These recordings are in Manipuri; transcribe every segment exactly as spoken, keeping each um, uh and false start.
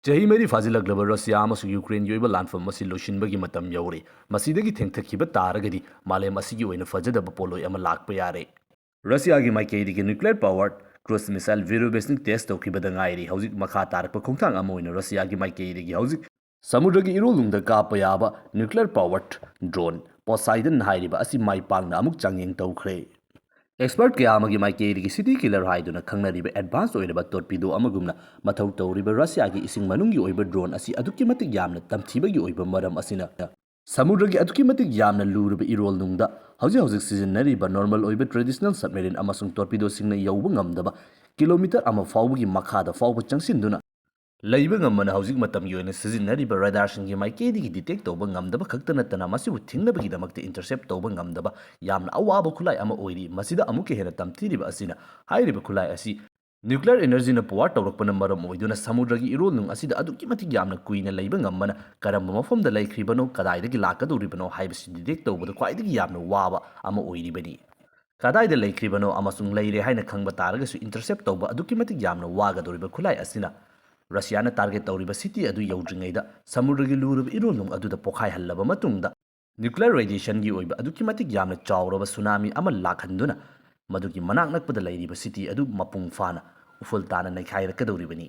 ꯆꯍꯤ ꯃꯔꯤ ꯐꯥꯖꯤꯜꯂꯛꯂꯕ ꯔꯁꯤꯌꯥ ꯑꯃꯁꯨꯡ ꯌꯨꯀ꯭ꯔꯦꯟꯒꯤ ꯑꯣꯏꯕ ꯂꯥꯟꯐꯝ ꯑꯁꯤ ꯂꯣꯏꯁꯤꯟꯕꯒꯤ ꯃꯇꯝ ꯌꯧꯔꯦ꯫ ꯃꯁꯤꯗꯒꯤ ꯊꯦꯡꯊꯈꯤꯕ ꯇꯥꯔꯒꯗꯤ ꯃꯥꯂꯦꯝ ꯑꯁꯤꯒꯤ ꯑꯣꯏꯅ ꯐꯖꯗꯕ ꯄꯣꯠꯂꯣꯏ ꯑꯃ ꯂꯥꯛꯄ ꯌꯥꯔꯦ꯫ ꯔꯁꯤꯌꯥꯒꯤ ꯃꯥꯏꯀꯩꯗꯒꯤ nuclear powered cruise missile Verubesnik test ꯇꯧꯈꯤꯕꯗ ꯉꯥꯏꯔꯤ꯫ ꯍꯧꯖꯤꯛ ꯃꯈꯥ ꯇꯥꯔꯛꯄ ꯈꯣꯡꯊꯥꯡ ꯑꯃ ꯑꯣꯏꯅ ꯔꯁꯤꯌꯥꯒꯤ ꯃꯥꯏꯀꯩꯗꯒꯤ ꯍꯧꯖꯤꯛ ꯁꯃꯨꯗ꯭ꯔꯒꯤ ꯏꯔꯣꯜꯅꯨꯡꯗ ꯀꯥꯞꯄ ꯌꯥꯕ nuclear powered drone Poseidon ꯍꯥꯏꯔꯤꯕ ꯑꯁꯤ ꯃꯥꯏ ꯄꯥꯛꯅ ꯑꯃꯨꯛ ꯆꯥꯡꯌꯦꯡ ꯇꯧꯈ꯭ꯔꯦ꯫ Expert ꯀꯌꯥ ꯑꯃꯒꯤ ꯃꯥꯏꯀꯩꯗꯒꯤ city killer ꯍꯥꯏꯗꯨꯅ ꯈꯪꯅꯔꯤꯕ advance ꯑꯣꯏꯔꯕ torpedo ꯑꯃꯒꯨꯝꯅ ꯃꯊꯧ ꯇꯧꯔꯤꯕ ꯔꯁꯤꯌꯥꯒꯤ ꯏꯁꯤꯡ ꯃꯅꯨꯡꯒꯤ ꯑꯣꯏꯕ drone ꯑꯁꯤ ꯑꯗꯨꯛꯀꯤ ꯃꯇꯤꯛ ꯌꯥꯝꯅ ꯇꯝꯊꯤꯕꯒꯤ ꯑꯣꯏꯕ ꯃꯔꯝ ꯑꯁꯤꯅ ꯁꯃꯨꯗ꯭ꯔꯒꯤ ꯑꯗꯨꯛꯀꯤ ꯃꯇꯤꯛ ꯌꯥꯝꯅ ꯂꯨꯔꯕ ꯏꯔꯣꯜꯅꯨꯡꯗ ꯍꯧꯖꯤꯛ ꯍꯧꯖꯤꯛ ꯁꯤꯖꯤꯟꯅꯔꯤꯕ normal ꯑꯣꯏꯕ traditional submarine ꯑꯃꯁꯨꯡ torpedoꯁꯤꯡꯅ ꯌꯧꯕ ꯉꯝꯗꯕ kilometre ꯑꯃ ꯐꯥꯎꯕꯒꯤ ꯃꯈꯥꯗ ꯐꯥꯎꯕ ꯆꯪꯁꯤꯟꯗꯨꯅ ꯂꯩꯕ ꯉꯝꯕꯅ ꯍꯧꯖꯤꯛ ꯃꯇꯝꯒꯤ ꯑꯣꯏꯅ ꯁꯤꯖꯤꯟꯅꯔꯤꯕ radarꯁꯤꯡꯒꯤ ꯃꯥꯏꯀꯩꯗꯒꯤ detect ꯇꯧꯕ ꯉꯝꯗꯕ ꯈꯛꯇ ꯅꯠꯇꯅ ꯃꯁꯤꯕꯨ ꯊꯤꯡꯅꯕꯒꯤꯗꯃꯛꯇ intercept ꯇꯧꯕ ꯉꯝꯗꯕ ꯌꯥꯝꯅ ꯑꯋꯥꯕ ꯈꯨꯠꯂꯥꯏ ꯑꯃ ꯑꯣꯏꯔꯤ꯫ ꯃꯁꯤꯗ ꯑꯃꯨꯛꯀ ꯍꯦꯟꯅ ꯇꯝꯊꯤꯔꯤꯕ ꯑꯁꯤꯅ ꯍꯥꯏꯔꯤꯕ ꯈꯨꯠꯂꯥꯏ ꯑꯁꯤ nuclear energyꯅ power ꯇꯧꯔꯛꯄꯅ ꯃꯔꯝ ꯑꯣꯏꯗꯨꯅ ꯁꯃꯨꯗ꯭ꯔꯒꯤ ꯏꯔꯣꯜꯅꯨꯡ ꯑꯁꯤꯗ ꯑꯗꯨꯛꯀꯤ ꯃꯇꯤꯛ ꯌꯥꯝꯅ ꯀꯨꯏꯅ ꯂꯩꯕ ꯉꯝꯕꯅ ꯀꯔꯝꯕ ꯃꯐꯝꯗ ꯂꯩꯈ꯭ꯔꯤꯕꯅꯣ, ꯀꯗꯥꯏꯗꯒꯤ ꯂꯥꯛꯀꯗꯧꯔꯤꯕꯅꯣ ꯍꯥꯏꯕꯁꯤ detect ꯇꯧꯕꯗ ꯈ꯭ꯋꯥꯏꯗꯒꯤ ꯌꯥꯝꯅ ꯋꯥꯕ ꯑꯃ ꯑꯣꯏꯔꯤꯕꯅꯤ꯫ ꯀꯗꯥꯏꯗ ꯂꯩꯈ꯭ꯔꯤꯕꯅꯣ ꯑꯃꯁꯨꯡ ꯂꯩꯔꯦ ꯍꯥꯏꯅ ꯈꯪꯕ ꯇꯥꯔꯒꯁꯨ intercept ꯇꯧꯕ ꯑꯗꯨꯛꯀꯤ ꯃꯇꯤꯛ ꯌꯥꯝꯅ ꯋꯥꯒꯗꯧꯔꯤꯕ ꯈꯨꯠꯂꯥꯏ ꯑꯁꯤꯅ ꯔꯁꯤꯌꯥꯅ target ꯇꯧꯔꯤꯕ city ꯑꯗꯨ ꯌꯧꯗ꯭ꯔꯤꯉꯩꯗ ꯁꯃꯨꯗ꯭ꯔꯒꯤ ꯂꯨꯔꯕ ꯏꯔꯣꯜꯅꯨꯡ ꯑꯗꯨꯗ ꯄꯣꯈꯥꯏꯍꯜꯂꯕ ꯃꯇꯨꯡꯗ nuclear radiationꯒꯤ ꯑꯣꯏꯕ ꯑꯗꯨꯛꯀꯤ ꯃꯇꯤꯛ ꯌꯥꯝꯅ ꯆꯥꯎꯔꯕ tsunami ꯑꯃ ꯂꯥꯛꯍꯟꯗꯨꯅ ꯃꯗꯨꯒꯤ ꯃꯅꯥꯛ ꯅꯛꯄꯗ ꯂꯩꯔꯤꯕ city ꯑꯗꯨ ꯃꯄꯨꯡ ꯐꯥꯅ ꯎꯐꯨꯜ ꯇꯥꯅ ꯅꯩꯈꯥꯏꯔꯛꯀꯗꯧꯔꯤꯕꯅꯤ꯫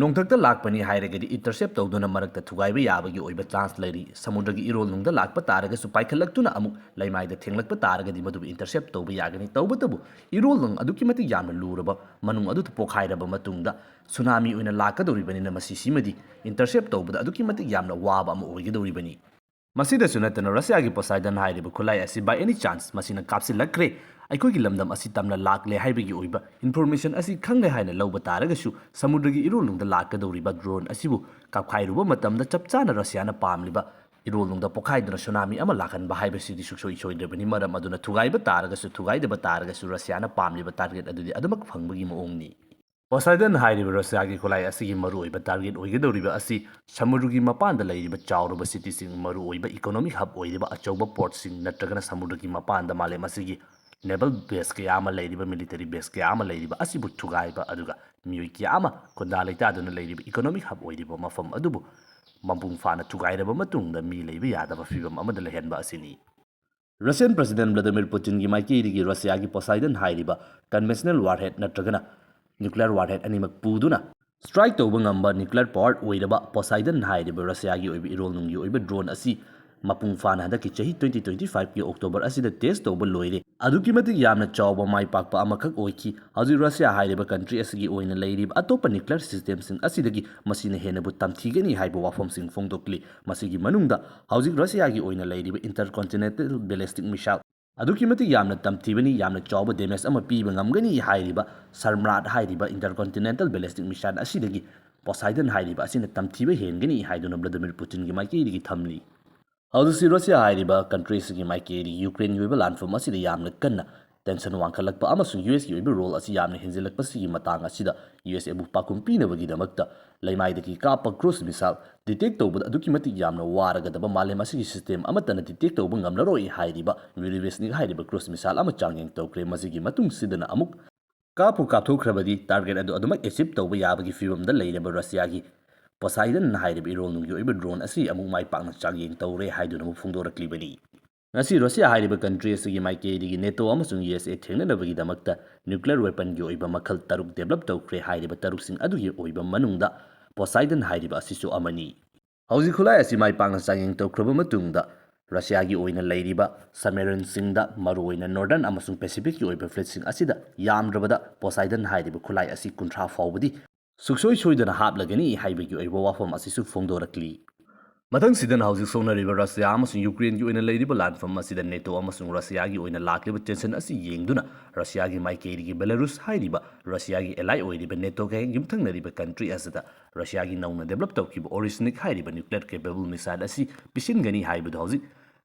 ꯅꯣꯡꯊꯛꯇ ꯂꯥꯛꯄꯅꯤ ꯍꯥꯏꯔꯒꯗꯤ intercept ꯇꯧꯗꯨꯅ ꯃꯔꯛꯇ ꯊꯨꯒꯥꯏꯕ ꯌꯥꯕꯒꯤ ꯑꯣꯏꯕ chance ꯂꯩꯔꯤ꯫ ꯁꯃꯨꯗ꯭ꯔꯒꯤ ꯏꯔꯣꯜꯅꯨꯡꯗ ꯂꯥꯛꯄ ꯇꯥꯔꯒꯁꯨ ꯄꯥꯏꯈꯠꯂꯛꯇꯨꯅ ꯑꯃꯨꯛ ꯂꯩꯃꯥꯏꯗ ꯊꯦꯡꯂꯛꯄ ꯇꯥꯔꯒꯗꯤ ꯃꯗꯨꯕꯨ intercept ꯇꯧꯕ ꯌꯥꯒꯅꯤ꯫ ꯇꯧꯕꯇꯕꯨ ꯏꯔꯣꯜꯅꯨꯡ ꯑꯗꯨꯛꯀꯤ ꯃꯇꯤꯛ ꯌꯥꯝꯅ ꯂꯨꯔꯕ ꯃꯅꯨꯡ ꯑꯗꯨꯗ ꯄꯣꯈꯥꯏꯔꯕ ꯃꯇꯨꯡꯗ tsunami ꯑꯣꯏꯅ ꯂꯥꯛꯀꯗꯧꯔꯤꯕꯅꯤꯅ ꯃꯁꯤꯁꯤꯃꯗꯤ intercept ꯇꯧꯕꯗ ꯑꯗꯨꯛꯀꯤ ꯃꯇꯤꯛ ꯌꯥꯝꯅ ꯋꯥꯕ ꯑꯃ ꯑꯣꯏꯒꯗꯧꯔꯤꯕꯅꯤ꯫ ꯃꯁꯤꯗꯁꯨ ꯅꯠꯇꯅ ꯔꯁꯤꯌꯥꯒꯤ Poseidon ꯍꯥꯏꯔꯤꯕ ꯈꯨꯠꯂꯥꯏ ꯑꯁꯤ by any chance ꯃꯁꯤꯅ ꯀꯥꯞꯁꯤꯜꯂꯛꯈ꯭ꯔꯦ, ꯑꯩꯈꯣꯏꯒꯤ ꯂꯝꯗꯝ ꯑꯁꯤ ꯇꯝꯅ ꯂꯥꯛꯂꯦ ꯍꯥꯏꯕꯒꯤ ꯑꯣꯏꯕ information ꯑꯁꯤ ꯈꯪꯂꯦ ꯍꯥꯏꯅ ꯂꯧꯕ ꯇꯥꯔꯒꯁꯨ ꯁꯃꯨꯗ꯭ꯔꯒꯤ ꯏꯔꯣꯜꯅꯨꯡꯗ ꯂꯥꯛꯀꯗꯧꯔꯤꯕ drone ꯑꯁꯤꯕꯨ ꯀꯥꯞꯈꯥꯏꯔꯨꯕ ꯃꯇꯝꯗ ꯆꯞ ꯆꯥꯅ ꯔꯁꯤꯌꯥꯅ ꯄꯥꯝꯂꯤꯕ ꯏꯔꯣꯜꯅꯨꯡꯗ ꯄꯣꯈꯥꯏꯗꯨꯅ tsunami ꯑꯃ ꯂꯥꯛꯍꯟꯕ ꯍꯥꯏꯕꯁꯤꯗꯤ ꯁꯨꯡꯁꯣꯏ ꯁꯣꯏꯗ꯭ꯔꯕꯅꯤ꯫ ꯃꯔꯝ ꯑꯗꯨꯅ ꯊꯨꯒꯥꯏꯕ ꯇꯥꯔꯒꯁꯨ ꯊꯨꯒꯥꯏꯗꯕ ꯇꯥꯔꯒꯁꯨ ꯔꯁꯤꯌꯥꯅ ꯄꯥꯝꯂꯤꯕ target ꯑꯗꯨꯗꯤ ꯑꯗꯨꯃꯛ ꯐꯪꯕꯒꯤ ꯃꯑꯣꯡꯅꯤ꯫ Poseidon ꯍꯥꯏꯔꯤꯕ ꯔꯁꯤꯌꯥꯒꯤ ꯈꯨꯠꯂꯥꯏ ꯑꯁꯤꯒꯤ ꯃꯔꯨꯑꯣꯏꯕ target ꯑꯣꯏꯒꯗꯧꯔꯤꯕ ꯑꯁꯤ ꯁꯃꯨꯗ꯭ꯔꯒꯤ ꯃꯄꯥꯟꯗ ꯂꯩꯔꯤꯕ ꯆꯥꯎꯔꯕ cityꯁꯤꯡ, ꯃꯔꯨꯑꯣꯏꯕ economic hub ꯑꯣꯏꯔꯤꯕ ꯑꯆꯧꯕ portꯁꯤꯡ ꯅꯠꯇ꯭ꯔꯒꯅ ꯁꯃꯨꯗ꯭ꯔꯒꯤ ꯃꯄꯥꯟꯗ ꯃꯥꯂꯦꯝ ꯑꯁꯤꯒꯤ ꯅꯦꯚꯜ ꯕꯦꯁ ꯀꯌꯥ ꯑꯃ ꯂꯩꯔꯤꯕ, ꯃꯤꯂꯤꯇꯔꯤ ꯕꯦꯁ ꯀꯌꯥ ꯑꯃ ꯂꯩꯔꯤꯕ ꯑꯁꯤꯕꯨ ꯊꯨꯒꯥꯏꯕ, ꯑꯗꯨꯒ ꯃꯤꯑꯣꯏ ꯀꯌꯥ ꯑꯃ ꯈꯨꯟꯗꯥ ꯂꯩꯇꯥꯗꯨꯅ ꯂꯩꯔꯤꯕ ꯏꯀꯣꯅꯣꯃꯤꯛ ꯍꯕ ꯑꯣꯏꯔꯤꯕ ꯃꯐꯝ ꯑꯗꯨꯕꯨ ꯃꯄꯨꯡ ꯐꯥꯅ ꯊꯨꯒꯥꯏꯔꯕ ꯃꯇꯨꯡꯗ ꯃꯤ ꯂꯩꯕ ꯌꯥꯗꯕ ꯐꯤꯕꯝ ꯑꯃꯗ ꯂꯩꯍꯟꯕ ꯑꯁꯤꯅꯤ꯫ ꯔꯁꯤꯌꯥꯟ ꯄ꯭ꯔꯁꯤꯗꯦꯟ ꯚ꯭ꯂꯥꯗꯤꯃꯤꯔ ꯄꯨꯇꯤꯟꯒꯤ ꯃꯥꯏꯀꯩꯗꯒꯤ ꯔꯁꯤꯌꯥꯒꯤ ꯄꯣꯁꯥꯏꯗꯟ ꯍꯥꯏꯔꯤꯕ ꯀꯟꯚꯦꯟꯁꯅꯦꯜ ꯋꯥꯔꯍꯦꯗ ꯅꯠꯇ꯭ꯔꯒꯅ ꯅ꯭ꯌꯨꯀ꯭ꯂꯤꯌꯔ ꯋꯥꯔꯍꯦꯗ ꯑꯅꯤꯃꯛ ꯄꯨꯗꯨꯅ ꯁ꯭ꯇ꯭ꯔꯥꯏꯛ ꯇꯧꯕ ꯉꯝꯕ ꯅ꯭ꯌꯨꯀ꯭ꯂꯤꯌꯔ ꯄꯥꯋꯔ ꯑꯣꯏꯔꯕ ꯄꯣꯁꯥꯏꯗꯟ ꯍꯥꯏꯔꯤꯕ ꯔꯁꯤꯌꯥꯒꯤ ꯑꯣꯏꯕ ꯏꯔꯣꯜꯅꯨꯡꯒꯤ ꯑꯣꯏꯕ ꯗ꯭ꯔꯣꯟ ꯑꯁꯤ ꯃꯄꯨꯡ ꯐꯥꯅ ꯍꯟꯗꯛꯀꯤ ꯆꯍꯤ twenty twenty five ꯀꯤ October ꯑꯁꯤꯗ ꯇꯦꯁ ꯇꯧꯕ ꯂꯣꯏꯔꯦ꯫ ꯑꯗꯨꯛꯀꯤ ꯃꯇꯤꯛ ꯌꯥꯝꯅ ꯆꯥꯎꯕ ꯃꯥꯏ ꯄꯥꯛꯄ ꯑꯃꯈꯛ ꯑꯣꯏꯈꯤ꯫ ꯍꯧꯖꯤꯛ ꯔꯁꯤꯌꯥ ꯍꯥꯏꯔꯤꯕ ꯀꯟꯇ꯭ꯔꯤ ꯑꯁꯤꯒꯤ ꯑꯣꯏꯅ ꯂꯩꯔꯤꯕ ꯑꯇꯣꯞꯄ ꯅ꯭ꯌꯨꯀ꯭ꯂꯤꯌꯔ ꯁꯤꯁꯇꯦꯝꯁꯤꯡ ꯑꯁꯤꯗꯒꯤ ꯃꯁꯤꯅ ꯍꯦꯟꯅꯕꯨ ꯇꯝꯊꯤꯒꯅꯤ ꯍꯥꯏꯕ ꯋꯥꯐꯝꯁꯤꯡ ꯐꯣꯡꯗꯣꯛꯂꯤ꯫ ꯃꯁꯤꯒꯤ ꯃꯅꯨꯡꯗ ꯍꯧꯖꯤꯛ ꯔꯁꯤꯌꯥꯒꯤ ꯑꯣꯏꯅ ꯂꯩꯔꯤꯕ ꯏꯟꯇꯔꯀꯣꯟꯇꯤꯅꯦꯟꯇꯦꯜ ꯕꯦꯂꯤꯁꯇꯤꯛ ꯃꯤꯁꯥꯏꯜ ꯑꯗꯨꯛꯀꯤ ꯃꯇꯤꯛ ꯌꯥꯝꯅ ꯇꯝꯊꯤꯕꯅꯤ, ꯌꯥꯝꯅ ꯆꯥꯎꯕ ꯗꯦꯃꯦꯖ ꯑꯃ ꯄꯤꯕ ꯉꯝꯒꯅꯤ ꯍꯥꯏꯔꯤꯕ ꯁꯔꯃꯔꯥꯠ ꯍꯥꯏꯔꯤꯕ ꯏꯟꯇꯔꯀꯣꯟꯇꯤꯅꯦꯟꯇꯦꯜ ꯕꯦꯂꯤꯁꯇꯤꯛ ꯃꯤꯁꯥꯏꯜ ꯑꯁꯤꯗꯒꯤ ꯄꯣꯁꯥꯏꯗꯟ ꯍꯥꯏꯔꯤꯕ ꯑꯁꯤꯅ ꯇꯝꯊꯤꯕ ꯍꯦꯟꯒꯅꯤ ꯍꯥꯏꯗꯨꯅ ꯚ꯭ꯂꯥꯗꯤꯃꯤꯔ ꯄꯨꯇꯤꯟꯒꯤ ꯃꯥꯏꯀꯩꯗꯒꯤ ꯊꯝꯂꯤ꯫ ꯍꯧꯖꯤꯛꯁꯤ ꯔꯁꯤꯌꯥ ꯍꯥꯏꯔꯤꯕ ꯀꯟꯇ꯭ꯔꯤ ꯑꯁꯤꯒꯤ ꯃꯥꯏꯀꯩꯗꯒꯤ ꯌꯨꯀ꯭ꯔꯦꯟꯒꯤ ꯑꯣꯏꯕ ꯂꯥꯟꯐꯝ ꯑꯁꯤꯗ ꯌꯥꯝꯅ ꯀꯟꯅ ꯇꯦꯟꯁꯟ ꯋꯥꯡꯈꯠꯂꯛꯄ ꯑꯃꯁꯨꯡ ꯌꯨ ꯑꯦꯁꯀꯤ ꯑꯣꯏꯕ ꯔꯣꯜ ꯑꯁꯤ ꯌꯥꯝꯅ ꯍꯦꯟꯖꯤꯜꯂꯛꯄꯁꯤꯒꯤ ꯃꯇꯥꯡ ꯑꯁꯤꯗ ꯌꯨ ꯑꯦꯁ ꯑꯦꯕꯨ ꯄꯥꯎꯈꯨꯝ ꯄꯤꯅꯕꯒꯤꯗꯃꯛꯇ ꯂꯩꯃꯥꯏꯗꯒꯤ ꯀꯥꯞꯄ ꯀ꯭ꯔꯨꯖ ꯃꯤꯁꯥꯏꯜ ꯗꯤꯇꯦꯛ ꯇꯧꯕꯗ ꯑꯗꯨꯛꯀꯤ ꯃꯇꯤꯛ ꯌꯥꯝꯅ ꯋꯥꯔꯒꯗꯕ, ꯃꯥꯂꯦꯝ ꯑꯁꯤꯒꯤ ꯁꯤꯁꯇꯦꯝ ꯑꯃꯠꯇꯅ ꯗꯤꯇꯦꯛ ꯇꯧꯕ ꯉꯝꯂꯔꯣꯏ ꯍꯥꯏꯔꯤꯕ ꯃꯤꯔꯤꯕꯦꯁꯅꯤꯛ ꯍꯥꯏꯔꯤꯕ ꯀ꯭ꯔꯨꯖ ꯃꯤꯁꯥꯏꯜ ꯑꯃ ꯆꯥꯡꯌꯦꯡ ꯇꯧꯈ꯭ꯔꯦ꯫ ꯃꯁꯤꯒꯤ ꯃꯇꯨꯡꯁꯤꯗꯅ ꯑꯃꯨꯛ ꯀꯥꯞꯄꯨ ꯀꯥꯞꯊꯣꯛꯈ꯭ꯔꯕꯗꯤ ꯇꯥꯔꯒꯦꯠ ꯑꯗꯨ ꯑꯗꯨꯃꯛ ꯑꯦꯆꯤꯞ ꯇꯧꯕ ꯌꯥꯕꯒꯤ ꯐꯤꯕꯝꯗ ꯂꯩꯔꯕ ꯔꯁꯤꯌꯥꯒꯤ ꯄꯣꯁꯥꯏꯗꯟ ꯍꯥꯏꯔꯤꯕ ꯏꯔꯣꯜꯅꯨꯡꯒꯤ ꯑꯣꯏꯕ ꯗ꯭ꯔꯣꯟ ꯑꯁꯤ ꯑꯃꯨꯛ ꯃꯥꯏ ꯄꯥꯛꯅ ꯆꯥꯡꯌꯦꯡ ꯇꯧꯔꯦ ꯍꯥꯏꯗꯨꯅ ꯑꯃꯨꯛ ꯐꯣꯡꯗꯣꯔꯛꯂꯤꯕꯅꯤ꯫ ꯉꯁꯤ ꯔꯁꯤꯌꯥ ꯍꯥꯏꯔꯤꯕ ꯀꯟꯇ꯭ꯔꯤ ꯑꯁꯤꯒꯤ ꯃꯥꯏꯀꯩꯗꯒꯤ ꯅꯦꯇꯣ ꯑꯃꯁꯨꯡ ꯌꯨ ꯑꯦꯁ ꯑꯦ ꯊꯦꯡꯅꯅꯕꯒꯤꯗꯃꯛꯇ ꯅ꯭ꯌꯨꯀ꯭ꯂꯤꯌꯔ ꯋꯦꯄꯟꯒꯤ ꯑꯣꯏꯕ ꯃꯈꯜ ꯇꯔꯨꯛ ꯗꯦꯕꯂꯞ ꯇꯧꯈ꯭ꯔꯦ꯫ ꯍꯥꯏꯔꯤꯕ ꯇꯔꯨꯛꯁꯤꯡ ꯑꯗꯨꯒꯤ ꯑꯣꯏꯕ ꯃꯅꯨꯡꯗ ꯄꯣꯁꯥꯏꯗꯟ ꯍꯥꯏꯔꯤꯕ ꯑꯁꯤꯁꯨ ꯑꯃꯅꯤ꯫ ꯍꯧꯖꯤꯛ ꯈꯨꯠꯂꯥꯏ ꯑꯁꯤ ꯃꯥꯏ ꯄꯥꯛꯅ ꯆꯥꯡꯌꯦꯡ ꯇꯧꯈ꯭ꯔꯕ ꯃꯇꯨꯡꯗ ꯔꯁꯤꯌꯥꯒꯤ ꯑꯣꯏꯅ ꯂꯩꯔꯤꯕ ꯁꯕꯃꯦꯔꯤꯟꯁꯤꯡꯗ, ꯃꯔꯨꯑꯣꯏꯅ ꯅꯣꯔꯗꯔꯟ ꯑꯃꯁꯨꯡ ꯄꯦꯁꯤꯐꯤꯛꯀꯤ ꯑꯣꯏꯕ ꯐ꯭ꯂꯤꯠꯁꯤꯡ ꯑꯁꯤꯗ ꯌꯥꯝꯗ꯭ꯔꯕꯗ ꯄꯣꯁꯥꯏꯗꯟ ꯍꯥꯏꯔꯤꯕ ꯈꯨꯠꯂꯥꯏ ꯑꯁꯤ ꯀꯨꯟꯊ꯭ꯔꯥ ꯐꯥꯎꯕꯗꯤ ꯁꯨꯡꯁꯣꯏ ꯁꯣꯏꯗꯅ ꯍꯥꯞꯂꯒꯅꯤ ꯍꯥꯏꯕꯒꯤ ꯑꯣꯏꯕ ꯋꯥꯐꯝ ꯑꯁꯤꯁꯨ ꯐꯣꯡꯗꯣꯔꯛꯂꯤ꯫ ꯃꯊꯪꯁꯤꯗꯅ ꯍꯧꯖꯤꯛ ꯁꯣꯛꯅꯔꯤꯕ ꯔꯁꯤꯌꯥ ꯑꯃꯁꯨꯡ ꯌꯨꯀ꯭ꯔꯦꯟꯒꯤ ꯑꯣꯏꯅ ꯂꯩꯔꯤꯕ ꯂꯥꯟꯐꯝ ꯑꯁꯤꯗ ꯅꯦꯇꯣ ꯑꯃꯁꯨꯡ ꯔꯁꯤꯌꯥꯒꯤ ꯑꯣꯏꯅ ꯂꯥꯛꯂꯤꯕ ꯇꯦꯟꯁꯟ ꯑꯁꯤ ꯌꯦꯡꯗꯨꯅ ꯔꯁꯤꯌꯥꯒꯤ ꯃꯥꯏꯀꯩꯗꯒꯤ ꯕꯦꯂꯥꯔꯨꯁ ꯍꯥꯏꯔꯤꯕ ꯔꯁꯤꯌꯥꯒꯤ ꯑꯦꯂꯥꯏ ꯑꯣꯏꯔꯤꯕ ꯅꯦꯇꯣꯒ ꯍꯦꯛ ꯌꯨꯝꯊꯪꯅꯔꯤꯕ ꯀꯟꯇ꯭ꯔꯤ ꯑꯁꯤꯗ ꯔꯁꯤꯌꯥꯒꯤ ꯅꯧꯅ ꯗꯦꯕꯂꯞ ꯇꯧꯈꯤꯕ ꯑꯣꯔꯤꯁꯅꯤꯛ ꯍꯥꯏꯔꯤꯕ ꯅ꯭ꯌꯨꯀ꯭ꯂꯤꯌꯔ ꯀꯦꯄꯦꯕꯜ ꯃꯤꯁꯥꯏꯜ ꯑꯁꯤ ꯄꯤꯁꯤꯟꯒꯅꯤ ꯍꯥꯏꯕꯗꯨ ꯍꯧꯖꯤꯛ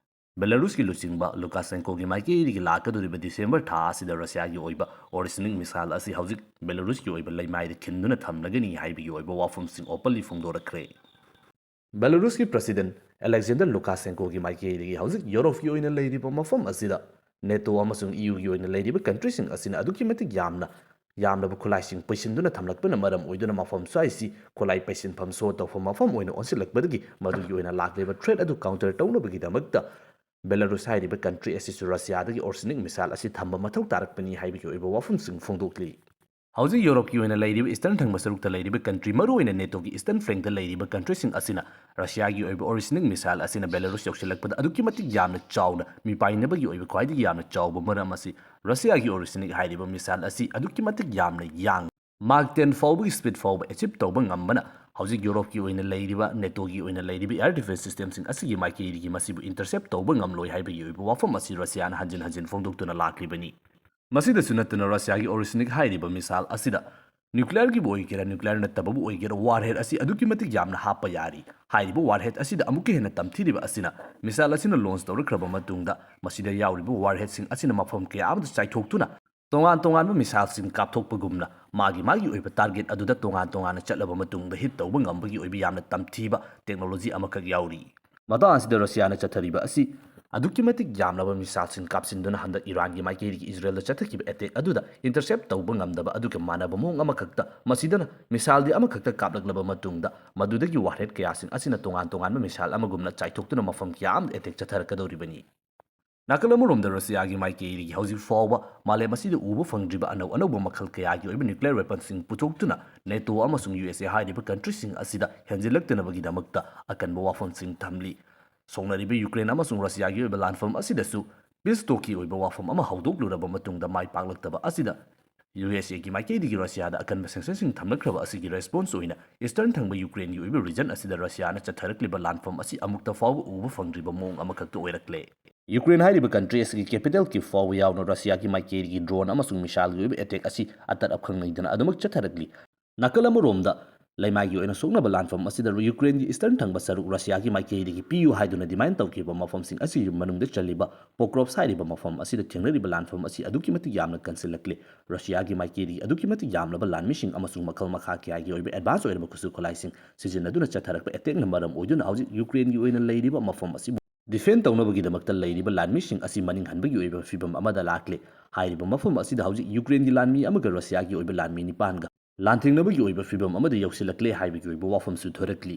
ꯕꯦꯂꯥꯔꯨꯁꯀꯤ ꯂꯨꯆꯤꯡꯕ ꯂꯨꯀꯥꯁꯦꯟꯀꯣꯒꯤ ꯃꯥꯏꯀꯩꯗꯒꯤ ꯂꯥꯛꯀꯗꯧꯔꯤꯕ ꯗꯤꯁꯦꯝꯕꯔ ꯊꯥ ꯑꯁꯤꯗ ꯔꯁꯤꯌꯥꯒꯤ ꯑꯣꯏꯕ ꯑꯣꯔꯤꯁꯅꯤꯛ ꯃꯤꯁꯥꯏꯜ ꯑꯁꯤ ꯍꯧꯖꯤꯛ ꯕꯦꯂꯥꯔꯨꯁꯀꯤ ꯑꯣꯏꯕ ꯂꯩꯃꯥꯏꯗ ꯈꯤꯟꯗꯨꯅ ꯊꯝꯂꯒꯅꯤ ꯍꯥꯏꯕꯒꯤ ꯑꯣꯏꯕ ꯋꯥꯐꯝꯁꯤꯡ ꯑꯣꯄꯟꯂꯤ ꯐꯣꯡꯗꯣꯔꯛꯈ꯭ꯔꯦ꯫ ꯕꯦꯂꯥꯔꯨꯁꯀꯤ ꯄ꯭ꯔꯁꯤꯗꯦꯟ ꯑꯂꯦꯛꯖꯦꯟꯗꯔ ꯂꯨꯀꯥꯁꯦꯟꯀꯣꯒꯤ ꯃꯥꯏꯀꯩꯗꯒꯤ ꯍꯧꯖꯤꯛ ꯌꯨꯔꯣꯞꯀꯤ ꯑꯣꯏꯅ ꯂꯩꯔꯤꯕ ꯃꯐꯝ ꯑꯁꯤꯗ ꯅꯦꯇꯣ ꯑꯃꯁꯨꯡ ꯏ ꯌꯨꯒꯤ ꯑꯣꯏꯅ ꯂꯩꯔꯤꯕ ꯀꯟꯇ꯭ꯔꯤꯁꯤꯡ ꯑꯁꯤꯅ ꯑꯗꯨꯛꯀꯤ ꯃꯇꯤꯛ ꯌꯥꯝꯅ ꯌꯥꯝꯂꯕ ꯈꯨꯠꯂꯥꯏꯁꯤꯡ ꯄꯩꯁꯤꯟꯗꯨꯅ ꯊꯝꯂꯛꯄꯅ ꯃꯔꯝ ꯑꯣꯏꯗꯨꯅ ꯃꯐꯝ ꯁ꯭ꯋꯥꯏꯁꯤ ꯈꯨꯠꯂꯥꯏ ꯄꯩꯁꯤꯟꯐꯝ, ꯁꯣ ꯇꯧꯐꯝ ꯃꯐꯝ ꯑꯣꯏꯅ ꯑꯣꯟꯁꯤꯜꯂꯛꯄꯗꯒꯤ ꯃꯗꯨꯒꯤ ꯑꯣꯏꯅ ꯂꯥꯛꯂꯤꯕ ꯊ꯭ꯔꯦꯠ ꯑꯗꯨ ꯀꯥꯎꯟꯇꯔ ꯇꯧꯅꯕꯒꯤꯗꯃꯛꯇ ꯕꯦꯂꯥꯔꯨꯁ ꯍꯥꯏꯔꯤꯕ ꯀꯟꯇ꯭ꯔꯤ ꯑꯁꯤꯁꯨ ꯔꯁꯤꯌꯥꯗꯒꯤ ꯑꯣꯔꯁꯤꯅꯤꯛ ꯃꯤꯁꯥꯏꯜ ꯑꯁꯤ ꯊꯝꯕ ꯃꯊꯧ ꯇꯥꯔꯛꯄꯅꯤ ꯍꯥꯏꯕꯒꯤ ꯑꯣꯏꯕ ꯋꯥꯐꯝꯁꯤꯡ ꯐꯣꯡꯗꯣꯛꯂꯤ꯫ ꯍꯧꯖꯤꯛ ꯌꯨꯔꯣꯞꯀꯤ ꯑꯣꯏꯅ ꯂꯩꯔꯤꯕ ꯏꯁꯇꯔꯟ ꯊꯪꯕ ꯁꯔꯨꯛꯇ ꯂꯩꯔꯤꯕ ꯀꯟꯇ꯭ꯔꯤ, ꯃꯔꯨꯑꯣꯏꯅ ꯅꯦꯇꯣꯒꯤ ꯏꯁꯇꯔꯟ ꯐ꯭ꯂꯦꯡꯗ ꯂꯩꯔꯤꯕ ꯀꯟꯇ꯭ꯔꯤꯁꯤꯡ ꯑꯁꯤꯅ ꯔꯁꯤꯌꯥꯒꯤ ꯑꯣꯏꯕ ꯑꯣꯔꯁꯤꯅꯤꯛ ꯃꯤꯁꯥꯏꯜ ꯑꯁꯤꯅ ꯕꯦꯂꯥꯔꯨꯁ ꯌꯧꯁꯤꯜꯂꯛꯄꯗ ꯑꯗꯨꯛꯀꯤ ꯃꯇꯤꯛ ꯌꯥꯝꯅ ꯆꯥꯎꯅ ꯃꯤꯄꯥꯏꯅꯕꯒꯤ ꯑꯣꯏꯕ ꯈ꯭ꯋꯥꯏꯗꯒꯤ ꯌꯥꯝꯅ ꯆꯥꯎꯕ ꯃꯔꯝ ꯑꯁꯤ ꯔꯁꯤꯌꯥꯒꯤ ꯑꯣꯔꯁꯤꯅꯤꯛ ꯍꯥꯏꯔꯤꯕ ꯃꯤꯁꯥꯏꯜ ꯑꯁꯤ ꯑꯗꯨꯛꯀꯤ ꯃꯇꯤꯛ ꯌꯥꯝꯅ ꯌꯥꯡ ꯃꯥꯛ ꯇꯦꯟ ꯐꯥꯎꯕꯒꯤ ꯁ꯭ꯄꯤꯗ ꯐꯥꯎꯕ ꯑꯦꯆꯤꯞ ꯇꯧꯕ ꯉꯝꯕꯅ ꯍꯧꯖꯤꯛ ꯌꯨꯔꯣꯞꯀꯤ ꯑꯣꯏꯅ ꯂꯩꯔꯤꯕ, ꯅꯦꯇꯣꯒꯤ ꯑꯣꯏꯅ ꯂꯩꯔꯤꯕ ꯑꯦꯌꯔ ꯗꯤꯐꯦꯟꯁ ꯁꯤꯁꯇꯦꯝꯁꯤꯡ ꯑꯁꯤꯒꯤ ꯃꯥꯏꯀꯩꯗꯒꯤ ꯃꯁꯤꯕꯨ ꯏꯟꯇꯔꯁꯦꯞ ꯇꯧꯕ ꯉꯝꯂꯣꯏ ꯍꯥꯏꯕꯒꯤ ꯑꯣꯏꯕ ꯋꯥꯐꯝ ꯑꯁꯤ ꯔꯁꯤꯌꯥꯅ ꯍꯟꯖꯤꯟ ꯍꯟꯖꯤꯟ ꯐꯣꯡꯗꯣꯛꯇꯨꯅ ꯂꯥꯛꯂꯤꯕꯅꯤ꯫ ꯃꯁꯤꯗꯁꯨ ꯅꯠꯇꯅ ꯔꯁꯤꯌꯥꯒꯤ ꯑꯣꯔꯤꯁꯅꯤꯛ ꯍꯥꯏꯔꯤꯕ ꯃꯤꯁꯥꯏꯜ ꯑꯁꯤꯗ ꯅ꯭ꯌꯨꯀ꯭ꯂꯤꯌꯔꯒꯤꯕꯨ ꯑꯣꯏꯒꯦꯔꯥ, ꯅ꯭ꯌꯨꯀ꯭ꯂꯤꯌꯔ ꯅꯠꯇꯕꯕꯨ ꯑꯣꯏꯒꯦꯔꯥ, ꯋꯥꯔꯍꯦꯗ ꯑꯁꯤ ꯑꯗꯨꯛꯀꯤ ꯃꯇꯤꯛ ꯌꯥꯝꯅ ꯍꯥꯞꯄ ꯌꯥꯔꯤ꯫ ꯍꯥꯏꯔꯤꯕ ꯋꯥꯔꯍꯦꯗ ꯑꯁꯤꯗ ꯑꯃꯨꯛꯀ ꯍꯦꯟꯅ ꯇꯝꯊꯤꯔꯤꯕ ꯑꯁꯤꯅ, ꯃꯤꯁꯥꯏꯜ ꯑꯁꯤꯅ ꯂꯣꯟꯆ ꯇꯧꯔꯛꯈ꯭ꯔꯕ ꯃꯇꯨꯡꯗ ꯃꯁꯤꯗ ꯌꯥꯎꯔꯤꯕ ꯋꯥꯔꯍꯦꯗꯁꯤꯡ ꯑꯁꯤꯅ ꯃꯐꯝ ꯀꯌꯥ ꯑꯃꯗ ꯆꯥꯏꯊꯣꯛꯇꯨꯅ ꯇꯣꯉꯥꯟ ꯇꯣꯉꯥꯟꯕ ꯃꯤꯁꯥꯏꯜꯁꯤꯡ ꯀꯥꯞꯊꯣꯛꯄꯒꯨꯝꯅ ꯃꯥꯒꯤ ꯃꯥꯒꯤ ꯑꯣꯏꯕ ꯇꯥꯔꯒꯦꯠ ꯑꯗꯨꯗ ꯇꯣꯉꯥꯟ ꯇꯣꯉꯥꯟꯅ ꯆꯠꯂꯕ ꯃꯇꯨꯡꯗ ꯍꯤꯠ ꯇꯧꯕ ꯉꯝꯕꯒꯤ ꯑꯣꯏꯕ ꯌꯥꯝꯅ ꯇꯝꯊꯤꯕ ꯇꯦꯛꯅꯣꯂꯣꯖꯤ ꯑꯃꯈꯛ ꯌꯥꯎꯔꯤ꯫ ꯃꯇꯥꯡ ꯑꯁꯤꯗ ꯔꯁꯤꯌꯥꯅ ꯆꯠꯊꯔꯤꯕ ꯑꯁꯤ ꯑꯗꯨꯛꯀꯤ ꯃꯇꯤꯛ ꯌꯥꯝꯂꯕ ꯃꯤꯁꯥꯏꯜꯁꯤꯡ ꯀꯥꯞꯁꯤꯟꯗꯨꯅ ꯍꯟꯗꯛ ꯏꯔꯥꯟꯒꯤ ꯃꯥꯏꯀꯩꯗꯒꯤ ꯏꯖꯔꯦꯜꯗ ꯆꯠꯊꯈꯤꯕ ꯑꯦꯇꯦꯛ ꯑꯗꯨꯗ ꯏꯟꯇꯔꯁꯦꯞ ꯇꯧꯕ ꯉꯝꯗꯕ ꯑꯗꯨꯒ ꯃꯥꯟꯅꯕ ꯃꯑꯣꯡ ꯑꯃꯈꯛꯇ, ꯃꯁꯤꯗꯅ ꯃꯤꯁꯥꯏꯜꯗꯤ ꯑꯃꯈꯛꯇ ꯀꯥꯞꯂꯛꯂꯕ ꯃꯇꯨꯡꯗ ꯃꯗꯨꯗꯒꯤ ꯋꯥꯔꯍꯦꯗ ꯀꯌꯥꯁꯤꯡ ꯑꯁꯤꯅ ꯇꯣꯉꯥꯟ ꯇꯣꯉꯥꯟꯕ ꯃꯤꯁꯥꯏꯜ ꯑꯃꯒꯨꯝꯅ ꯆꯥꯏꯊꯣꯛꯇꯨꯅ ꯃꯐꯝ ꯀꯌꯥ ꯑꯃꯗ ꯑꯦꯇꯦꯛ ꯆꯠꯊꯔꯛꯀꯗꯧꯔꯤꯕꯅꯤ꯫ ꯅꯥꯀꯜ ꯑꯃꯔꯣꯝꯗ ꯔꯁꯤꯌꯥꯒꯤ ꯃꯥꯏꯀꯩꯗꯒꯤ ꯍꯧꯖꯤꯛ ꯐꯥꯎꯕ ꯃꯥꯂꯦꯝ ꯑꯁꯤꯗ ꯎꯕ ꯐꯪꯗ꯭ꯔꯤꯕ ꯑꯅꯧ ꯑꯅꯧꯕ ꯃꯈꯜ ꯀꯌꯥꯒꯤ ꯑꯣꯏꯕ ꯅ꯭ꯌꯨꯀ꯭ꯂꯤꯌꯔ ꯋꯦꯄꯟꯁꯤꯡ ꯄꯨꯊꯣꯛꯇꯨꯅ ꯅꯦꯇꯣ ꯑꯃꯁꯨꯡ ꯌꯨ ꯑꯦꯁ ꯑꯦ ꯍꯥꯏꯔꯤꯕ ꯀꯟꯇ꯭ꯔꯤꯁꯤꯡ ꯑꯁꯤꯗ ꯍꯦꯟꯖꯤꯜꯂꯛꯇꯅꯕꯒꯤꯗꯃꯛꯇ ꯑꯀꯟꯕ ꯋꯥꯐꯝꯁꯤꯡ ꯊꯝꯂꯤ꯫ ꯁꯣꯛꯅꯔꯤꯕ ꯌꯨꯀ꯭ꯔꯦꯟ ꯑꯃꯁꯨꯡ ꯔꯁꯤꯌꯥꯒꯤ ꯑꯣꯏꯕ ꯂꯥꯟꯐꯝ ꯑꯁꯤꯗꯁꯨ ꯄꯤꯁ ꯇꯣꯛꯀꯤ ꯑꯣꯏꯕ ꯋꯥꯐꯝ ꯑꯃ ꯍꯧꯗꯣꯛꯂꯨꯔꯕ ꯃꯇꯨꯡꯗ ꯃꯥꯏ ꯄꯥꯛꯂꯛꯇꯕ ꯑꯁꯤꯗ ꯌꯨ ꯑꯦꯁ ꯑꯦꯒꯤ ꯃꯥꯏꯀꯩꯗꯒꯤ ꯔꯁꯤꯌꯥꯗ ꯑꯀꯟꯕ ꯁꯦꯡꯁꯟꯁꯤꯡ ꯊꯝꯂꯛꯈ꯭ꯔꯕ ꯑꯁꯤꯒꯤ ꯔꯦꯁꯄꯣꯟꯁ ꯑꯣꯏꯅ ꯏꯁꯇꯔꯟ ꯊꯪꯕ ꯌꯨꯀ꯭ꯔꯦꯟꯒꯤ ꯑꯣꯏꯕ ꯔꯤꯖꯟ ꯑꯁꯤꯗ ꯔꯁꯤꯌꯥꯅ ꯆꯠꯊꯔꯛꯂꯤꯕ ꯂꯥꯟꯐꯝ ꯑꯁꯤ ꯑꯃꯨꯛꯇ ꯐꯥꯎꯕ ꯎꯕ ꯐꯪꯗ꯭ꯔꯤꯕ ꯃꯑꯣꯡ ꯑꯃꯈꯛꯇ ꯑꯣꯏꯔꯛꯂꯦ꯫ ꯌꯨꯀ꯭ꯔꯦꯟ ꯍꯥꯏꯔꯤꯕ ꯀꯟꯇ꯭ꯔꯤ ꯑꯁꯤꯒꯤ ꯀꯦꯄꯤꯇꯦꯜ ꯀꯤꯞ ꯐꯥꯎꯕ ꯌꯥꯎꯅ ꯔꯁꯤꯌꯥꯒꯤ ꯃꯥꯏꯀꯩꯗꯒꯤ ꯗ꯭ꯔꯣꯟ ꯑꯃꯁꯨꯡ ꯃꯤꯁꯥꯏꯜꯒꯤ ꯑꯣꯏꯕ ꯑꯦꯇꯦꯛ ꯑꯁꯤ ꯑꯇꯠ ꯑꯈꯪ ꯂꯩꯗꯅ ꯑꯗꯨꯃꯛ ꯆꯠꯊꯔꯛꯂꯤ꯫ ꯅꯥꯀꯜ ꯑꯃꯔꯣꯝꯗ, ꯂꯩꯃꯥꯏꯒꯤ ꯑꯣꯏꯅ ꯁꯣꯛꯅꯕ ꯂꯥꯟꯐꯝ ꯑꯁꯤꯗ ꯌꯨꯀ꯭ꯔꯦꯟꯒꯤ ꯏꯁꯇꯔꯟ ꯊꯪꯕ ꯁꯔꯨꯛ ꯔꯁꯤꯌꯥꯒꯤ ꯃꯥꯏꯀꯩꯗꯒꯤ ꯄꯤꯌꯨ ꯍꯥꯏꯗꯨꯅ ꯗꯤꯃꯥꯟ ꯇꯧꯈꯤꯕ ꯃꯐꯝꯁꯤꯡ ꯑꯁꯤꯒꯤ ꯃꯅꯨꯡꯗ ꯆꯜꯂꯤꯕ ꯄꯣꯀ꯭ꯔꯣꯞꯁ ꯍꯥꯏꯔꯤꯕ ꯃꯐꯝ ꯑꯁꯤꯗ ꯊꯦꯡꯅꯔꯤꯕ ꯂꯥꯟꯐꯝ ꯑꯁꯤ ꯑꯗꯨꯛꯀꯤ ꯃꯇꯤꯛ ꯌꯥꯝꯅ ꯀꯟꯁꯤꯜꯂꯛꯂꯦ꯫ ꯔꯁꯤꯌꯥꯒꯤ ꯃꯥꯏꯀꯩꯗꯒꯤ ꯑꯗꯨꯛꯀꯤ ꯃꯇꯤꯛ ꯌꯥꯝꯂꯕ ꯂꯥꯟꯃꯤꯁꯤꯡ ꯑꯃꯁꯨꯡ ꯃꯈꯜ ꯃꯈꯥ ꯀꯌꯥꯒꯤ ꯑꯣꯏꯕ ꯑꯦꯗꯚꯥꯟꯁ ꯑꯣꯏꯔꯕ ꯈꯨꯠꯁꯨ ꯈꯨꯠꯂꯥꯏꯁꯤꯡ ꯁꯤꯖꯤꯟꯅꯗꯨꯅ ꯆꯠꯊꯔꯛꯄ ꯑꯦꯇꯦꯛꯅ ꯃꯔꯝ ꯑꯣꯏꯗꯨꯅ ꯍꯧꯖꯤꯛ ꯌꯨꯀ꯭ꯔꯦꯟꯒꯤ ꯑꯣꯏꯅ ꯂꯩꯔꯤꯕ ꯃꯐꯝ ꯑꯁꯤꯕꯨ ꯗꯤꯐꯦꯟ ꯇꯧꯅꯕꯒꯤꯗꯃꯛꯇ ꯂꯩꯔꯤꯕ ꯂꯥꯟꯃꯤꯁꯤꯡ ꯑꯁꯤ ꯃꯅꯤꯡ ꯍꯟꯕꯒꯤ ꯑꯣꯏꯕ ꯐꯤꯕꯝ ꯑꯃꯗ ꯂꯥꯛꯂꯦ꯫ ꯍꯥꯏꯔꯤꯕ ꯃꯐꯝ ꯑꯁꯤꯗ ꯍꯧꯖꯤꯛ ꯌꯨꯀ꯭ꯔꯦꯟꯒꯤ ꯂꯥꯟꯃꯤ ꯑꯃꯒ ꯔꯁꯤꯌꯥꯒꯤ ꯑꯣꯏꯕ ꯂꯥꯟꯃꯤ ꯅꯤꯄꯥꯟꯒ ꯂꯥꯟꯊꯦꯡꯅꯕꯒꯤ ꯑꯣꯏꯕ ꯐꯤꯕꯝ ꯑꯃꯗ ꯌꯧꯁꯤꯜꯂꯛꯂꯦ ꯍꯥꯏꯕꯒꯤ ꯑꯣꯏꯕ ꯋꯥꯐꯝꯁꯨ ꯊꯣꯔꯛꯂꯤ꯫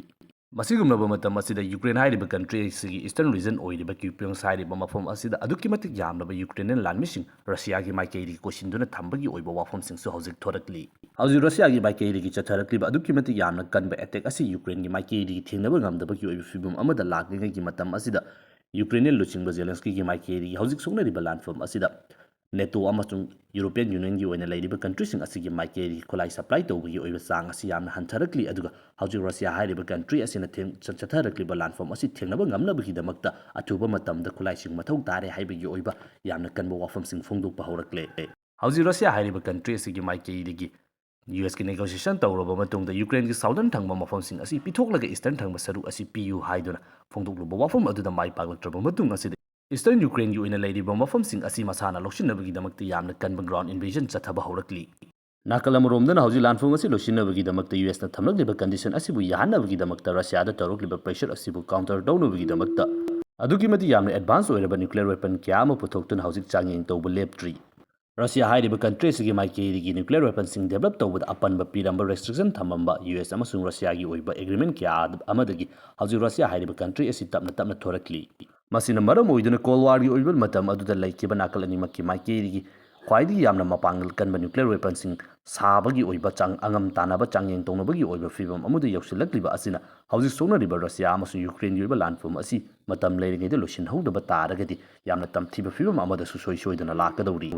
ꯃꯁꯤꯒꯨꯝꯂꯕ ꯃꯇꯝ ꯑꯁꯤꯗ ꯌꯨꯀ꯭ꯔꯦꯟ ꯍꯥꯏꯔꯤꯕ ꯀꯟꯇ꯭ꯔꯤ ꯑꯁꯤꯒꯤ ꯏꯁꯇꯔꯟ ꯔꯤꯖꯟ ꯑꯣꯏꯔꯤꯕ ꯀ꯭ꯌꯨꯄꯤꯌꯣꯡꯁ ꯍꯥꯏꯔꯤꯕ ꯃꯐꯝ ꯑꯁꯤꯗ ꯑꯗꯨꯛꯀꯤ ꯃꯇꯤꯛ ꯌꯥꯝꯂꯕ ꯌꯨꯀ꯭ꯔꯦꯅꯤꯌꯟ ꯂꯥꯟꯃꯤꯁꯤꯡ ꯔꯁꯤꯌꯥꯒꯤ ꯃꯥꯏꯀꯩꯗꯒꯤ ꯀꯣꯏꯁꯤꯟꯗꯨꯅ ꯊꯝꯕꯒꯤ ꯑꯣꯏꯕ ꯋꯥꯐꯝꯁꯤꯡꯁꯨ ꯍꯧꯖꯤꯛ ꯊꯣꯔꯛꯂꯤ꯫ ꯍꯧꯖꯤꯛ ꯔꯁꯤꯌꯥꯒꯤ ꯃꯥꯏꯀꯩꯗꯒꯤ ꯆꯠꯊꯔꯛꯂꯤꯕ ꯑꯗꯨꯛꯀꯤ ꯃꯇꯤꯛ ꯌꯥꯝꯅ ꯀꯟꯕ ꯑꯦꯇꯦꯛ ꯑꯁꯤ ꯌꯨꯀ꯭ꯔꯦꯟꯒꯤ ꯃꯥꯏꯀꯩꯗꯒꯤ ꯊꯦꯡꯅꯕ ꯉꯝꯗꯕꯒꯤ ꯑꯣꯏꯕ ꯐꯤꯕꯝ ꯑꯃꯗ ꯂꯥꯛꯂꯤꯉꯩꯒꯤ ꯃꯇꯝ ꯑꯁꯤꯗ ꯌꯨꯀ꯭ꯔꯦꯅꯤꯌꯟ ꯂꯨꯆꯤꯡꯕ ꯖꯦꯂꯦꯟꯁꯀꯤꯒꯤ ꯃꯥꯏꯀꯩꯗꯒꯤ ꯍꯧꯖꯤꯛ ꯁꯣꯛꯅꯔꯤꯕ ꯂꯥꯟꯐꯝ ꯑꯁꯤꯗ ꯅꯦꯇꯣ ꯑꯃꯁꯨꯡ ꯌꯨꯔꯣꯄꯤꯌꯟ ꯌꯨꯅꯤꯌꯟꯒꯤ ꯑꯣꯏꯅ ꯂꯩꯔꯤꯕ ꯀꯟꯇ꯭ꯔꯤꯁꯤꯡ ꯑꯁꯤꯒꯤ ꯃꯥꯏꯀꯩꯗꯒꯤ ꯈꯨꯠꯂꯥꯏ ꯁꯄ꯭ꯂꯥꯏ ꯇꯧꯕꯒꯤ ꯑꯣꯏꯕ ꯆꯥꯡ ꯑꯁꯤ ꯌꯥꯝꯅ ꯍꯟꯊꯔꯛꯂꯤ꯫ ꯑꯗꯨꯒ ꯍꯧꯖꯤꯛ ꯔꯁꯤꯌꯥ ꯍꯥꯏꯔꯤꯕ ꯀꯟꯇ꯭ꯔꯤ ꯑꯁꯤꯅ ꯊꯦꯡ-, ꯆꯠ-, ꯆꯠꯊꯔꯛꯂꯤꯕ ꯂꯥꯟꯐꯝ ꯑꯁꯤ ꯊꯦꯡꯅꯕ ꯉꯝꯅꯕꯒꯤꯗꯃꯛꯇ ꯑꯊꯨꯕ ꯃꯇꯝꯗ ꯈꯨꯠꯂꯥꯏꯁꯤꯡ ꯃꯊꯧ ꯇꯥꯔꯦ ꯍꯥꯏꯕꯒꯤ ꯑꯣꯏꯕ ꯌꯥꯝꯅ ꯀꯟꯕ ꯋꯥꯐꯝꯁꯤꯡ ꯐꯣꯡꯗꯣꯛꯄ ꯍꯧꯔꯛꯂꯦ꯫ ꯍꯧꯖꯤꯛ ꯔꯁꯤꯌꯥ ꯍꯥꯏꯔꯤꯕ ꯀꯟꯇ꯭ꯔꯤ ꯑꯁꯤꯒꯤ ꯃꯥꯏꯀꯩꯗꯒꯤ ꯌꯨ ꯑꯦꯁꯀꯤ ꯅꯦꯒꯣꯁꯤꯌꯦꯁꯟ ꯇꯧꯔꯕ ꯃꯇꯨꯡꯗ ꯌꯨꯀ꯭ꯔꯦꯟꯒꯤ ꯁꯥꯎꯗꯔꯟ ꯊꯪꯕ ꯃꯐꯝꯁꯤꯡ ꯑꯁꯤ ꯄꯤꯊꯣꯛꯂꯒ ꯏꯁꯇꯔꯟ ꯊꯪꯕ ꯁꯔꯨꯛ ꯑꯁꯤ ꯄꯤꯌꯨ ꯍꯥꯏꯗꯨꯅ ꯐꯣꯡꯗꯣꯛꯂꯨꯕ ꯋꯥꯐꯝ ꯑꯗꯨꯗ ꯃꯥꯏ ꯄꯥꯛꯂꯛꯇ꯭ꯔꯕ ꯃꯇꯨꯡ ꯑꯁꯤꯗ ꯏꯁꯇꯔꯟ ꯌꯨꯀ꯭ꯔꯦꯟꯒꯤ ꯑꯣꯏꯅ ꯂꯩꯔꯤꯕ ꯃꯐꯝꯁꯤꯡ ꯑꯁꯤ ꯃꯁꯥꯅ ꯂꯧꯁꯤꯟꯅꯕꯒꯤꯗꯃꯛꯇ ꯌꯥꯝꯅ ꯀꯟꯕ ꯒ꯭ꯔꯥꯎꯟ ꯏꯟꯚꯦꯖꯟ ꯆꯠꯊꯕ ꯍꯧꯔꯛꯂꯤ꯫ ꯅꯥꯀꯜ ꯑꯃꯔꯣꯝꯗꯅ ꯍꯧꯖꯤꯛ ꯂꯥꯟꯐꯝ ꯑꯁꯤ ꯂꯣꯏꯁꯤꯟꯅꯕꯒꯤꯗꯃꯛꯇ ꯌꯨ ꯑꯦꯁꯅ ꯊꯝꯂꯛꯂꯤꯕ ꯀꯟꯗꯤꯁꯟ ꯑꯁꯤꯕꯨ ꯌꯥꯍꯟꯅꯕꯒꯤꯗꯃꯛꯇ ꯔꯁꯤꯌꯥꯗ ꯇꯧꯔꯛꯂꯤꯕ ꯄ꯭ꯔꯦꯁꯔ ꯑꯁꯤꯕꯨ ꯀꯥꯎꯟꯇꯔ ꯇꯧꯅꯕꯒꯤꯗꯃꯛꯇ ꯑꯗꯨꯛꯀꯤ ꯃꯇꯤꯛ ꯌꯥꯝꯅ ꯑꯦꯗꯚꯥꯟꯁ ꯑꯣꯏꯔꯕ ꯅ꯭ꯌꯨꯀ꯭ꯂꯤꯌꯔ ꯋꯦꯄꯟ ꯀꯌꯥ ꯑꯃ ꯄꯨꯊꯣꯛꯇꯨꯅ ꯍꯧꯖꯤꯛ ꯆꯥꯡꯌꯦꯡ ꯇꯧꯕ ꯂꯦꯞꯇ꯭ꯔꯤ꯫ ꯔꯁꯤꯌꯥ ꯍꯥꯏꯔꯤꯕ ꯀꯟꯇ꯭ꯔꯤ ꯑꯁꯤꯒꯤ ꯃꯥꯏꯀꯩꯗꯒꯤ ꯅ꯭ꯌꯨꯀ꯭ꯂꯤꯌꯔ ꯋꯦꯄꯟꯁꯤꯡ ꯗꯦꯕꯂꯞ ꯇꯧꯕꯗ ꯑꯄꯟꯕ ꯄꯤꯔꯝꯕ ꯔꯦꯁꯇ꯭ꯔꯤꯛꯁꯟ ꯊꯝꯃꯝꯕ ꯌꯨ ꯑꯦꯁ ꯑꯃꯁꯨꯡ ꯔꯁꯤꯌꯥꯒꯤ ꯑꯣꯏꯕ ꯑꯦꯒ꯭ꯔꯤꯃꯦꯟ ꯀꯌꯥ ꯑꯃꯗꯒꯤ ꯍꯧꯖꯤꯛ ꯔꯁꯤꯌꯥ ꯍꯥꯏꯔꯤꯕ ꯀꯟꯇ꯭ꯔꯤ ꯑꯁꯤ ꯇꯞꯅ ꯇꯞꯅ ꯊꯣꯔꯛꯂꯤ꯫ ꯃꯁꯤꯅ ꯃꯔꯝ ꯑꯣꯏꯗꯨꯅ ꯀꯣꯜ ꯋꯥꯔꯒꯤ ꯑꯣꯏꯕ ꯃꯇꯝ ꯑꯗꯨꯗ ꯂꯩꯈꯤꯕ ꯅꯥꯀꯜ ꯑꯅꯤꯃꯛꯀꯤ ꯃꯥꯏꯀꯩꯗꯒꯤ ꯈ꯭ꯋꯥꯏꯗꯒꯤ ꯌꯥꯝꯅ ꯃꯄꯥꯡꯒꯜ ꯀꯟꯕ ꯅ꯭ꯌꯨꯀ꯭ꯂꯤꯌꯔ ꯋꯦꯄꯟꯁꯤꯡ ꯁꯥꯕꯒꯤ ꯑꯣꯏꯕ ꯆꯥꯡ ꯑꯉꯝ ꯇꯥꯟꯅꯕ ꯆꯥꯡꯌꯦꯡ ꯇꯧꯅꯕꯒꯤ ꯑꯣꯏꯕ ꯐꯤꯕꯝ ꯑꯃꯗ ꯌꯧꯁꯤꯜꯂꯛꯂꯤꯕ ꯑꯁꯤꯅ ꯍꯧꯖꯤꯛ ꯁꯣꯛꯅꯔꯤꯕ ꯔꯁꯤꯌꯥ ꯑꯃꯁꯨꯡ ꯌꯨꯀ꯭ꯔꯦꯟꯒꯤ ꯑꯣꯏꯕ ꯂꯥꯟꯐꯝ ꯑꯁꯤ ꯃꯇꯝ ꯂꯩꯔꯤꯉꯩꯗ ꯂꯣꯏꯁꯤꯟꯍꯧꯗꯕ ꯇꯥꯔꯒꯗꯤ ꯌꯥꯝꯅ ꯇꯝꯊꯤꯕ ꯐꯤꯕꯝ ꯑꯃꯗ ꯁꯨꯡꯁꯣꯏ ꯁꯣꯏꯗꯅ ꯂꯥꯛꯀꯗꯧꯔꯤ꯫